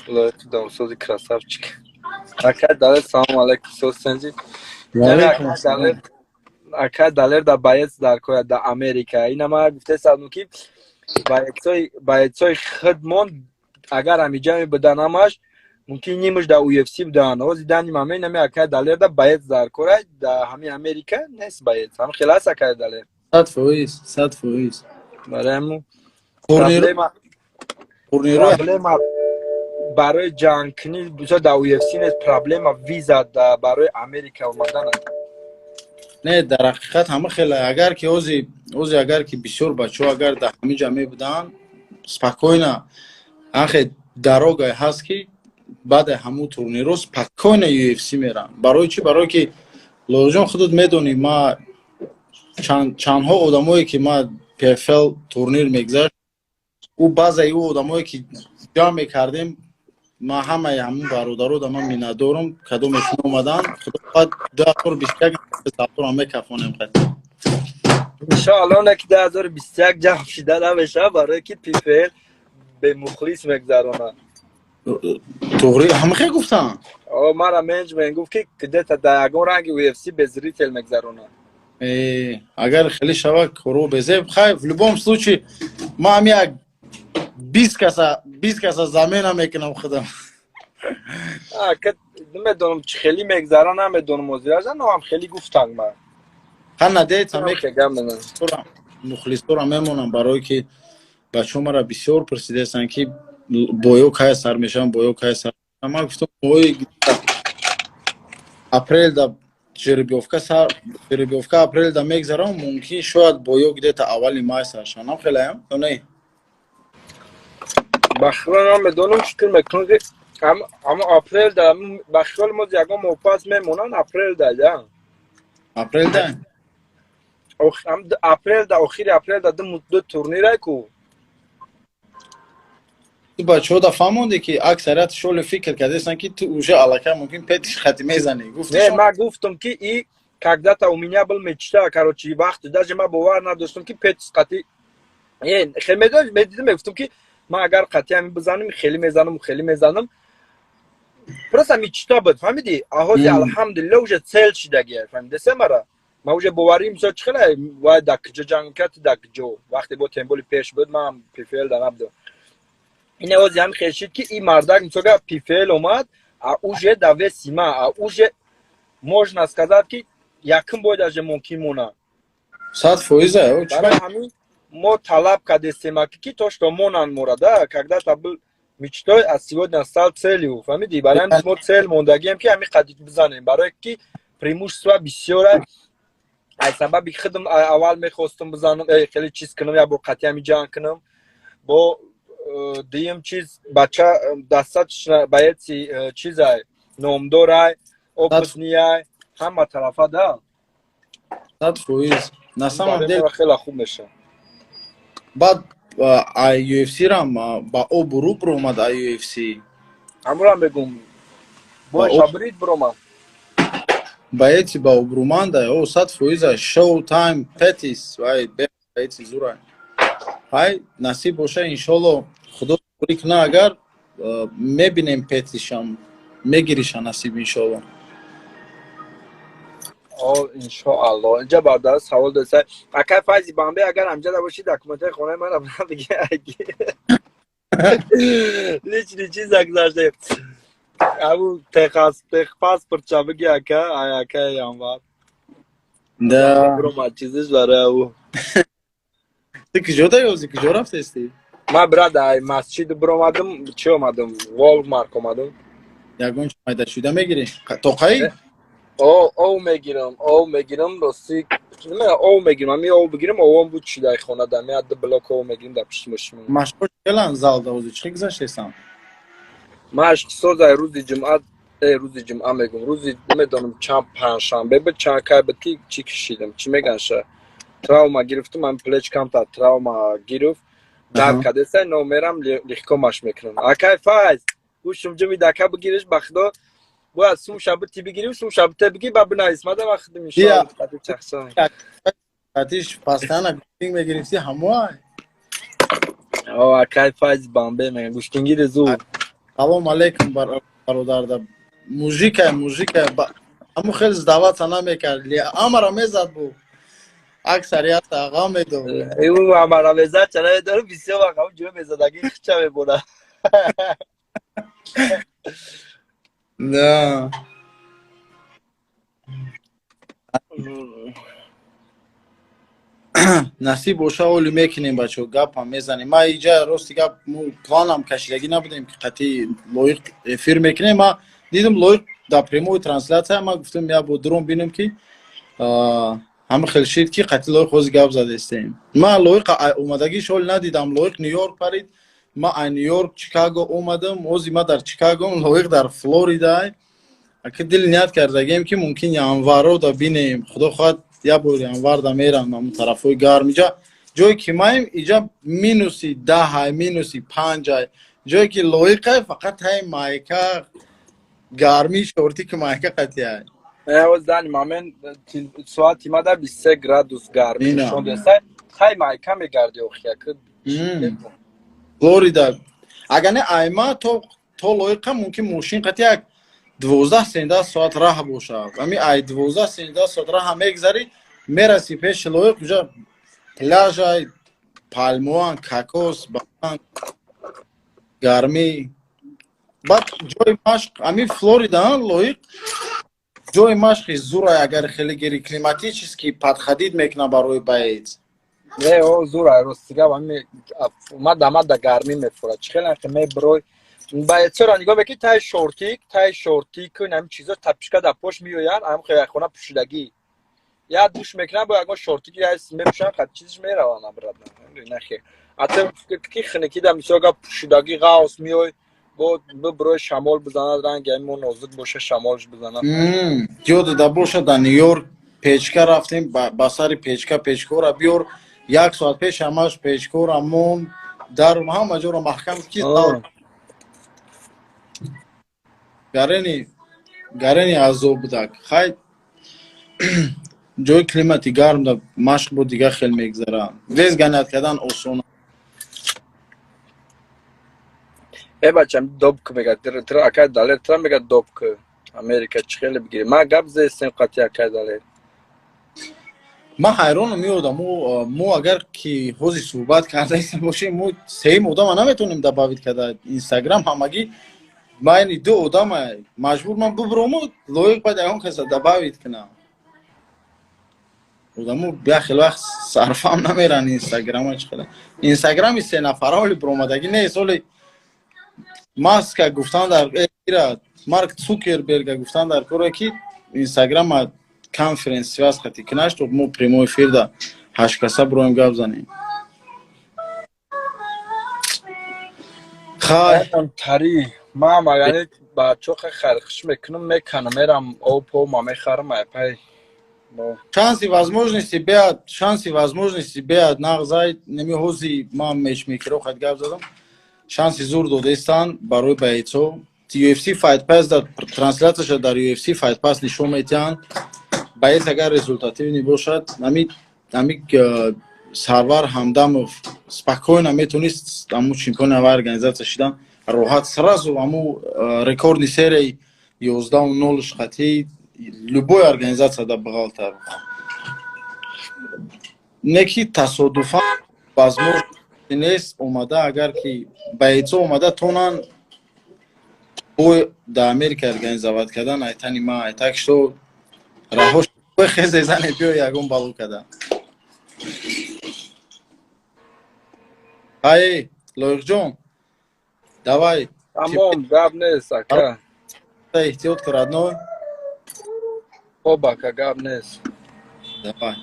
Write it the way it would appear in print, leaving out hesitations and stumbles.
Лоиқи домсози, красавчик. Акай Далер, салому алайкум, сосенҷи. Акай Далер да боец дар коя да Америка. Ина ма гуфтесадм, ки боецои худмон агар ҳамиҷа мебудан, ҳамаш мумкин нимаш да UFC будан. Ҳози дани мамен ами акай Далер да боец дар кора, да ҳами Америка нест боец. Ҳам хел аст, акай Далер? 100%, 100%. Барои ҳамун проблема барои ҷангкунӣ бисёр дар UFC нест, проблема виза барои Америка омадан. Не, дар ҳақиқат ҳама хеле, агар ки ози агар ки бисёр бачаҳо агар дар ҳамин ҷа мебуданд, спокойно анхе дорогае ҳаст, ки баъде ҳамун турнирро спокойно UFC мерам. Барои чӣ? Барое ки, Лоҷон, худат медонӣ, ма чандҳо одамое ки ма PFL турнир мегузашт, ӯ баъзеи ӯ одамое ки ҷамъ мекардем, ма ҳамаи ҳамун бародаро да ман миннатдорам, кадомешон омаданд. Худо хоҳад, 2021 залҳоро мекафонем хай. Иншоалло, не ки 2021 ҷамъ шида намешавад, барое ки PFL бемухлис мегузаронад. Туғри, ҳама хел гуфтанд? О, мара менеҷмент гуфт, ки где-то дар ягон ранги UFC без зритель мегузаронад. Агар хеле шава, коро безеб. Хай, в любом случае ма ҳами як 20 каса, 20 каса замена мекунам худам. Намедонам, чӣ хеле мегзара, намедонам озиража, но ҳам хеле гуфтанд ма. Ха, надеяться мекунам, мухлисора мемонам, барое ки бачаҳо мара бисёр пурсидастанд, ки боё кай сар мешаванд, боё кай сар. Ман гуфтам, моҳи апрелда жеребьёвка сар, жеребьёвка апрелда мегзарам, мумкин шояд боё где-то аввали май сар шаванд. Хелаям ё не? Ба хиёл намедонам, фикр мекунам, ки ама апрелда, ба хиёли мо, ягон моҳ пас мемонанд, апрелда я. Апрелда. Апрелда, охири апрелда ду турнирай ку. Ту бачаҳо да фаҳмонде, ки аксарият шоле фикр кардастанд, ки ту уже аллакай мумкин Петиш хати мезанӣ. Не, ман гуфтам, ки и когда-то у меня был мечта, короче, вақт даже ман бовар надоштам, ки Петис қати хеле медидам, мегуфтам, ки ман агар қати ҳамин бизанам, хеле мезанам, хеле мезанам. Просто мечта буд, фаҳмидӣ? А ҳози, алҳамдулилла, уже цель шидагия, фаҳмидеса мара? Ман уже боварӣ, мисол, чӣ хеле вай дар куҷо ҷанг кард, дар куҷо вақте бо темболи пеш буд, ман PFL да набудам. Ин ози ҳам хешид, ки ин мардак, мисол, PFL омад, а уже да веси ма, а уже можно сказать, ки якум бой даже мумкин монад. 100%. Барои ҳамин мо талаб кардестем, ки то что монанд мора, да. Когда-то был мечтой, а сегодня стал целью, фаҳмидӣ? Барои ҳамин мо цель мондагием, ки ҳамин қадр бизанем, барое ки преимущество бисёра. Аз сабаби худам аввал мехостум бизанам, хеле чиз кунам, як бор қатъи ҳами ҷанг кунам. Бо дуюм чиз, бача достаточно боеци чизай, номдорай, опытный ай, ҳама тарафа да. 100%, на самом деле. Хеле хуб мешавад. Баъд UFC рам ба обрӯ биромад, UFC. Ҳамурам мегум, бо шабрид биромад. Боеци ба обрӯманда, о, 100%. Шоу тайм Петис вай боеци зурай. Ҳай, насиб боша, иншолло, худо ёрӣ куна, агар мебинем, Петишам мегириша, насиб, иншолло. О, иншоалло. Инҷа бародар савол доста, акай Файзи Бамбе, агар ҳамҷа бошӣ, документҳои хонаи ман биги, личный чиза гузаште, абу техпаспортша биги, ака, ай акай Анвар. Да. Бромад чизиш барои абу. Ту куҷо даёзи, куҷо рафтести? Ман, брат, ай масҷид биромадам, чӣ омадам, Волмарк омадам. Ягон чи майда шуда мегирӣ тоқаи? Ов мегирам, ов мегирам, рости ов мегирам, ами ов бигирам, овон буд чи дар хона, дар ми ду блок ов мегирам, дар пишти мошин. Машқо келан залда ози чӣ гузаштесам? Машқ созай, рӯзи ҷумъа, рӯзи ҷумъа мегум, рӯзи намедонам чанд, панҷшанбе буд, чанд кай буд, ки чӣ кишидам, чӣ меган ша, травма гирифтам, ами плеч камтар травма гирифт, дард кардеса, но мерам, легко машқ мекунам. Акай Файз, гӯшум ҷуми дака бигириш, ба худо бояд сум шабити бигирим, сум шабите бигир, ба бинавис мада вақт иншоалло. Атиш постоянно гӯштинг мегирифти, ҳамоай. О, акай Файз Бамбе меган, гӯштингири зуд. Салом алейкум бародарда. Мужикай, мужикай. Аму хел сдаваться намекард. Амара мезад бу. Аксарият ағам медод. Ӯ амара мезад, чара медору бисёр вақт ҳам ҷо мезадаги хича мебора. Да. Насиб боша, оли мекунем, бачо, гапам мезанем. Ма иҷа рости гап мо планам кашидагӣ набудем, ки қатъи Лоиқ эфир мекунем. Ма дидам Лоиқ дар прямой трансляция, ма гуфтам я бо дрон бинем, ки ҳама хел шид, ки қатъи Лоиқ ҳозир гап задестем. Ма Лоиқ омадагиш ҳол надидам. Лоиқ Нью-Йорк парид, ма ай Нью-Йорк Чикаго омадам, ҳозир ма дар Чикагом, Лоиқ дар Флорида. Аки дил ният кардагем, ки мумкин январо да бинем. Худо хоҳад, як бор январда мерам ҳамун тарафҳои гарм. Иҷа ҷое ки маем, иҷа -10, -5. Ҷое ки Лоиқай, фақат ҳай майка, гармӣ, шортики, майка қатиай. Оз дани момент соати мада 23 градус гармӣ нишон десай, ҳай майка мегарди охи як. Флорида агар не айма то Лоиқа мумкин мошин қати як 12-13 соат раҳ бошад. Ами ай 12-13 соат раҳа мегзарӣ, мераси пеши Лоиқ, уҷа пляжай, палмоан, кокос, бан, гармӣ. Баъд ҷои машқ ами Флорида, Лоиқ, ҷои машқи зурай, агар хеле гири, климатически подходить мекунад барои боец. Не, о зурай, рости гап, ами ма дамада гармӣ мефурад. Чӣ хеле меброй боецора нигоҳ мекунӣ, тай шортик, ҳамин чизо, тапочка дар пош меоянд, ҳам хона пӯшидагӣ. Я душ мекунанд, бо ягон шортики мепӯшанд, қад чизиш мераванд обратно. Нахе. А ту ки хунукида, мисол гап, пӯшидагӣ ғавс меой, бо биброй, шамол бизанад, ранги ҳамин мо нозук боша, шамолш бизанад. Ёдада боша, дар Нью-Йорк печка рафтем, ба сари печка, печкора биёр, як соат пеш ҳамаш печкора мон, дар ҳама ҷоро маҳкам ки гарени азоб будак. Хай, ҷои климати гарм да машқ бо дигар хел мегзара, вес гонять кардан осон. Э бачам, добк мега, тра акай Далер, тра мега, добк Америка чӣ хеле бигирӣ? Ма гап зестем қати акай Далер. Ман ҳайронам, ин одамо, мо агар ки ҳозир суҳбат кардаистем бошем, мо сеюм одама наметавонем добавить карда. Инстаграм ҳамагӣ байни ду одама, маҷбур ман бубурому Лоиқ баъд ягон каса добавить кунам. Одамо як хел вақт сарфам намеран инстаграма. Чӣ хела инстаграми се нафара оли биромадагӣ нест. Оли Маска гуфтан дар ира, Марк Цукерберга гуфтан дар коре, ки инстаграма конференц связь хати кинаш, то мо прямой эфир да ҳашт каса бироем, гап занем. Хай. Тари ман яъне бачо хархиш мекунам, меканам, мерам об ма мехарам, айпай. Шанси возможности беад, шанси возможности беад нағзай неми. Ҳози ман мешмекеро хат гап задам, шанси зур додаистанд барои боецо. UFC Fight Pass дар трансляцияша дар UFC Fight Pass нишон метиҳанд. Боец агар результативный бошад, ами Сарвар Ҳамдамов спокойно метонист аму чемпиони ава организация шидан, роҳат, сразу аму рекордный серияи 11-0 хати любой организация да бағалтар. Не ки тасодуфан возможно нест омада, агар ки боецо омада тонан бой да Америка организовать кардан, айтани ма айтак что раҳо хезе зане биё ягон бало када. Ай, Лоиқҷон, давай. Тамом, гап нест, ака. Эҳтиёт кун, родной. Хоб, ака, гап нест. Давай.